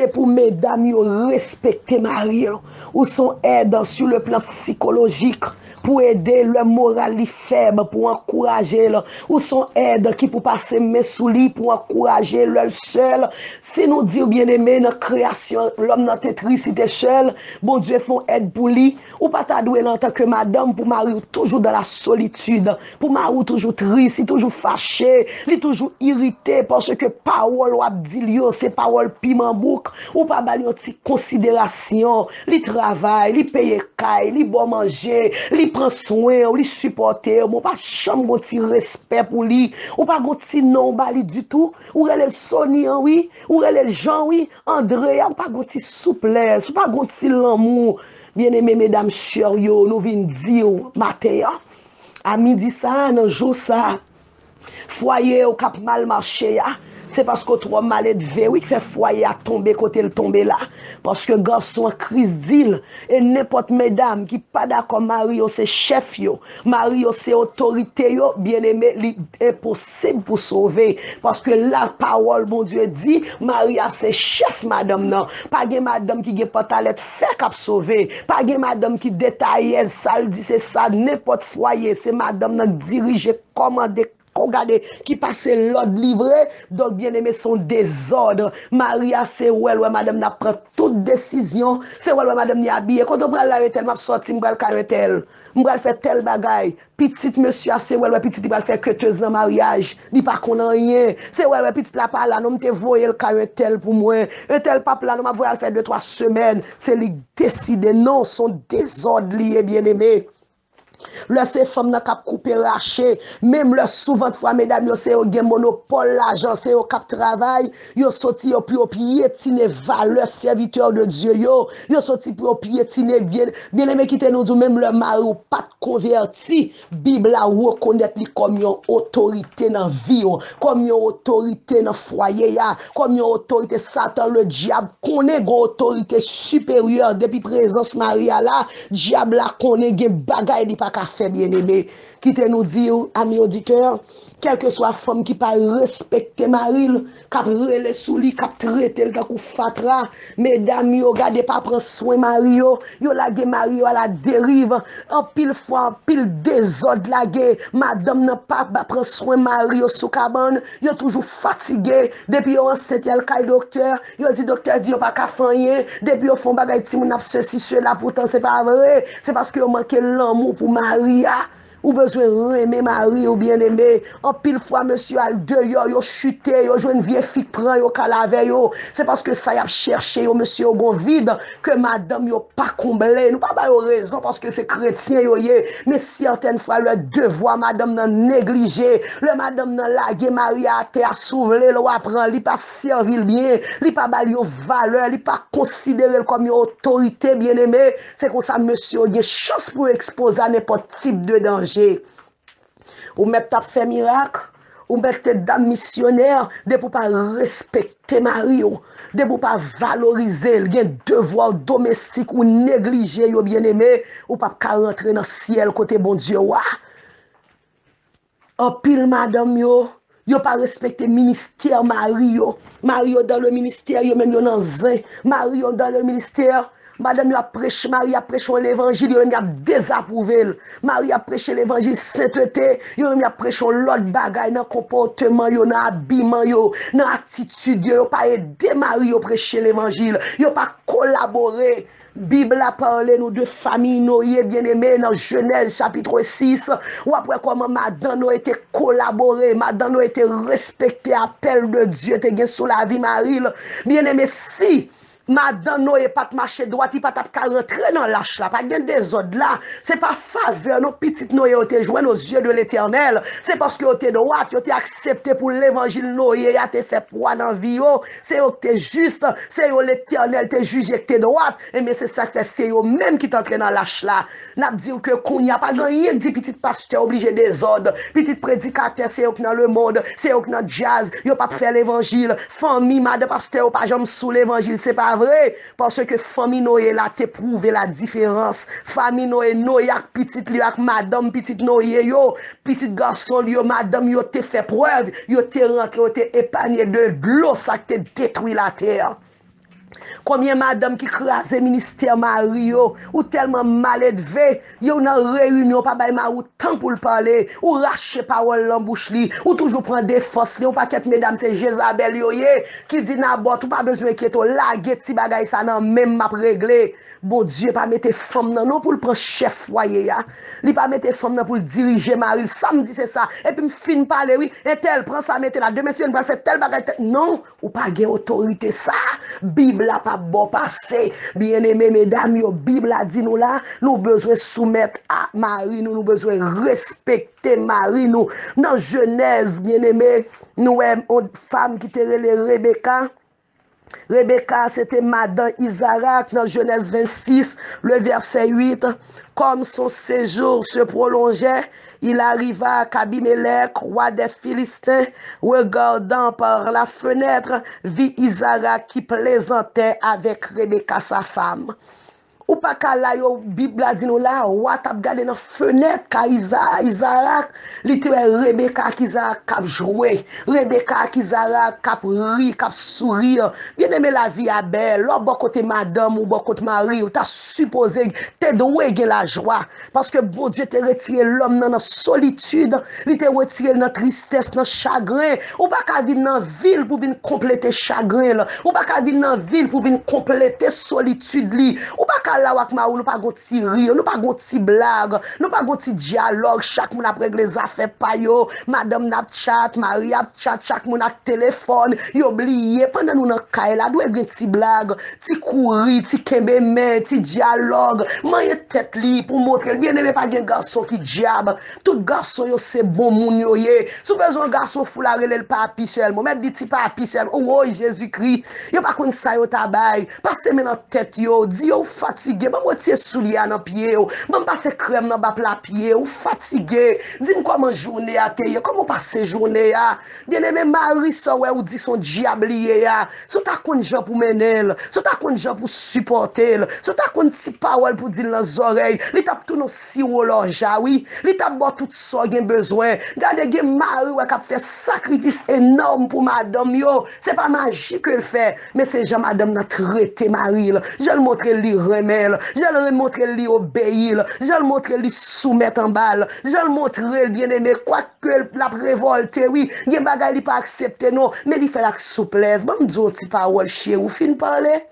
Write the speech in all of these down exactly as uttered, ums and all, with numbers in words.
Se pou medam yo respekte mari yo. Ou se yon èd sou le plan sikolojik pou ede lè moral li fèb, pou ankouraje l. Ou se yon èd ki pou pase men sou li pou ankouraje l lè l sèl. Si nou di w byeneme nan kreyasyon, lòm nan te tris, li te sèl, Bondye fè yon èd pou li. Ou pa ta dwe la antanke madanm pou mari w toujou dans la solitude, pou mari w toujou tris, li toujou fache, li toujou irite, paske pawòl w ap di l yo se pawòl piman bouk. Ou pa ba l yon ti konsiderasyon. Li travay, li peye kay, li ba w manje, li pran swen w, li sipòte w, men w pa janm gon ti respè pou li. Ou pa gon ti non w ba li ditou. Ou rele l Sony an wi, ou rele l Jean wi, André a, ou pa gon ti souplès, ou pa gon ti lanmou. Byeneme medam chè yo, nou vin di w maten an, a midi sa a, nan jou sa a, fwaye w k ap mal mache a, se paske w twò maledve wi k fè fwaye a tonbe kote l tonbe la. Paske gason an Kris di l, e nenpòt medam ki pa dakò mari yo se chèf yo, mari yo se otorite yo, byeneme, li enposib pou sove. Paske lapawòl Bondye di, mari a se chèf madanm nan. Pa gen madanm ki gen pantalèt fè k ap sove. Pa gen madanm ki detayèz, sa l di se sa, nenpòt fwaye, se madanm nan k dirije, kòmande, ko gade, ki pase lòd livre. Donk, byeneme, se yon dezòd. Mari a se wè l wè madanm nan ap pran tout desizyon. Se wè l wè madanm li abiye. Kote w pral la, entèl? M ap sòti, m pral kay entèl. M pral fè tèl bagay. Pitit mesye a, se wè l wè pitit li pral fè ketez nan maryaj. Li pa konn anyen. Se wè l wè pitit la pa la, non, m te voye l kay entèl pou mwen. Entèl p ap la, non, m ap voye al fè de twa semèn. Se li k deside, non, se yon dezòd li ye, byeneme. Lè se fanm nan k ap koupe rache, menm lè souvantfwa medam yo se yo gen monopòl lajan, se yo k ap travay, yo soti yo pou yo pyetine valè sèvitè de Dye yo, yo soti pou yo pyetine vye. Byeneme, kite nou di w, menm lè mari w pa t konvèti, Bib la rekonèt li kòm yon otorite nan vi w, kòm yon otorite nan fwaye a, kòm yon otorite. Satan ledyab konnen gen otorite siperyè depi prezans mari a la. Dyab la konnen gen bagay li pa ka fè, byeneme. Kite nou di w, ami oditè, kèlkeswa fanm ki pa respekte mari l, k ap rele sou li, k ap trete l tankou fatra, medam yo, gade, pa pran swen mari yo, yo lage mari yo aladeriv. Anpil fwa, anpil dezòd lage, madanm nan pa, pa pran swen mari yo sou kabann, yo toujou fatige. Depi yo ansent, y al kay doktè, yo di doktè di yo pa ka fè anyen. Depi yo fè yon bagay, timoun ap sesi, sela, poutan se pa vre. Se paske yo manke lanmou pou mari a. Ou bezwen renmen mari w, byeneme. Anpil fwa, mesye al deyò, yo chite, yo jwenn vye fi k pran yo, k al avè yo. Se paske sa y ap chèche yo, mesye, yo gon vid ke madanm yo pa konble. Nou pa ba yo rezon paske se kretyen yo ye. Men sètèn fwa, lè devwa madanm nan neglije, lè madanm nan lage mari a atè a, si w vle l, w a pran, li pa sèvi l byen, li pa ba l yon valè, li pa konsidere l kòm yon otorite, byeneme. Se konsa mesye yo gen chans pou yo ekspoze a nenpòt tip de danje. Ou mèt t ap fè mirak, ou mèt te dam misyonè, depi w pa respekte mari w, depi w pa valorize l, gen devwa domestik ou neglije yo, byeneme, ou p ap ka rantre nan syèl kote Bondye w a. Anpil madanm yo, yo pa respekte ministè mari yo. Mari yo dans le ministère, yo menm yo nan zen. Mari yo dans le ministère, madanm yo ap preche, mari ap preche yon levanjil, yo menm y ap dezapwouve l. Mari ap preche levanjil sentete, yo menm y ap preche yon lòt bagay nan konpòteman yo, nan abiman yo, nan atitid yo. Yo pa ede mari yo preche levanjil, yo pa kolabore. Bib la pale nou de fanmi Noye, byeneme, nan Jenèz chapit sis, w ap wè kòman madan Noye te kolabore, madan Noye te respekte apèl de Dye te gen sou lavi mari l. Byeneme, si madan Noye pa t mache dwat, li pa t ap ka rantre nan lach la. Pa t gen dezòd la. Se pa favè non pitit Noye yo te jwenn aux yeux de l'Éternel. Se paske yo te dwat, yo te aksepte pou levanjil Noye a te fè pwa nan vi yo. Se yo ki te jis, se yo Letènèl te jije ki te dwat. Ebyen, se sa k fè se yo menm ki t antre nan lach la. N ap di w ke kounye a, pa gen anyen k di pitit pastè oblije dezòd. Pitit predikatè, se yo k nan lemonn, se yo k nan djaz, yo p ap fè levanjil. Fanmi madan pastè yo pa janm sou levanjil, se pa vre. Paske fanmi Noye la te pwouve la diferans. Fanmi Noye, Noye ak pitit li yo, ak madanm pitit Noye yo, pitit gason l yo, madanm yo te fè prèv, yo te rantre, yo te epanye de dlo sa k te detwi latè. Konbyen madanm ki kraze ministè mari yo? Ou tèlman maledve, yo nan reyinyon, pa bay mari w tan pou l pale, ou rache pawòl nan bouch li, ou toujou pran defans li. Yon pakèt medam se Jezabèl yo ye, ki di Nabòt, ou pa bezwen enkyete w, lage ti bagay sa nan men m, m ap regle. Bondye pa mete fanm nan non pou l pran chèf fwaye a. Li pa mete fanm nan pou l dirije mari l. Sa m di se sa. Epi m fin pale wi. Entèl pran sa mete la. Demen si yo n pral fè tèl bagay tèl. Non, ou pa gen otorite sa. Bib la p ap ba w pase. Byeneme medam yo, Bib la di nou la, nou bezwen soumèt a mari nou, nou bezwen respekte mari nou. Nan Jenèz, byeneme, nou wè yon fanm ki te rele Rebeka. Rebeka, se te madan Izarak nan Jenèz vennsis, le vèsè uit. Comme son séjour se prolongeait, il arriva qu'Abimelech, roi des Philistins, regardant par la fenêtre, vit Isaac qui plaisantait avec Rebecca, sa femme. Ou pa ka la yo, Bib la di nou la, wa t ap gade nan fenèt kay Iza, Izarak, li te wè Rebeka ak Izarak k ap jwe, Rebeka ak Izarak k ap ri, k ap souri. Byeneme, lavi a bèl. Lè w bò kote madanm ou, bò kote mari w, ta sipoze, te dwe gen lajwa. Paske Bondye te retire lòm nan nan solitid, li te retire l nan tristès, nan chagren. Ou pa ka vin nan vi l pou vin konplete chagren l. Ou pa ka vin nan vi l pou vin konplete solitid li. Ou pa ka la w ak mari w, nou pa gon ti ri, nou pa gon ti blag, nou pa gon ti dyalòg. Chak moun ap regle zafè pa yo. Madanm nan ap chat, mari ap chat, chak moun ak telefòn. Yo bliye, pandan nou nan kay la, dwe gen ti blag, ti kouri, ti kenbe men, ti dyalòg. Manyen tèt li pou montre l. Byeneme, pa gen gason ki dyab. Tout gason yo se bon moun yo ye. Si w bezwen yon gason fou la, rele l papi sèlman. Ou mèt di ti papi sèlman. Woy, Jezikri. Yo pa konn sa yo ta bay. Pase men nan tèt yo. Di yo ou fatige. Ban m retire soulye a nan pye w. Ban m pase krèm nan ba pla pye w. Ou fatige. Di m kòman jounen a te ye. Kòman w pase jounen a? Byeneme, mari sa w wè ou di se yon dyab li ye a. Si w ta konn jan pou mennen l, si w ta konn jan pou sipòte l, si w ta konn ti pawòl pou di l nan zòrèy, li t ap tounen w siwo lòja, wi. Li t ap ba w tout sa w gen bezwen. Gade, gen mari w wè k ap fè sakrifis enòm pou madanm yo. Se pa maji ke l fè, men se jan madanm nan trete mari l, jan l montre l li renmen l, jan l montre l li obeyi l, jan l montre l li soumèt anba l, jan l montre l, byeneme, kwak ke l ap revòlte, wi. Gen bagay li pa aksepte, non. Men li fè l ak souplès. Ban m di w yon ti pawòl, cheri. Ou fin pale?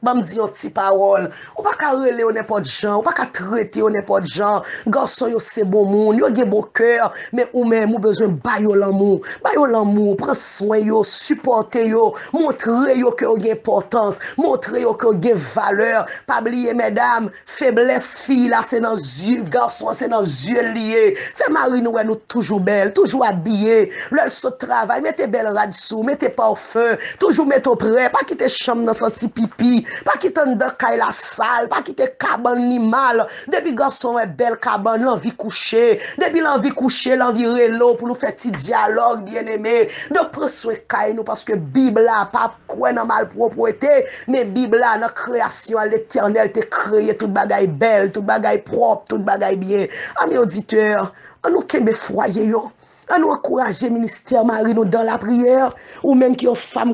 Ban m di yon ti pawòl. Ou pa ka rele yo nenpòt jan. Ou pa ka trete yo nenpòt jan. Gason yo se bon moun. Yo gen bon kè. Men ou menm, ou bezwen ba yo lanmou. Ba yo lanmou. Pran swen yo. Sipòte yo. Montre yo ke yo gen enpòtans. Montre yo ke yo gen valè. Pa bliye, medam, feblès fi la, se nan zye, gason an, se nan zye l li ye. Fè mari nou wè nou toujou bèl, toujou abiye. Lè l sot travay, mete bèl rad sou, mete pafen, toujou mete w prè. Pa kite chanm nan santi pipi, pa kite anndan kay la sal, pa kite kabann li mal. Depi gason an wè bèl kabann, l anvi kouche. Depi l anvi kouche, l anvi rele w pou nou fè ti dyalòg, byeneme. Donk, pran swen kay nou, paske Bib la pa kwè nan malpwòpte, men Bib la, nan kreyasyon an, Letènèl te kreye tout bagay bèl, tout bagay pwòp, tout bagay byen. Ami oditè, an nou kenbe fwaye yo. An nou ankouraje ministè mari nou dan lapriyè. Ou menm ki yon fanm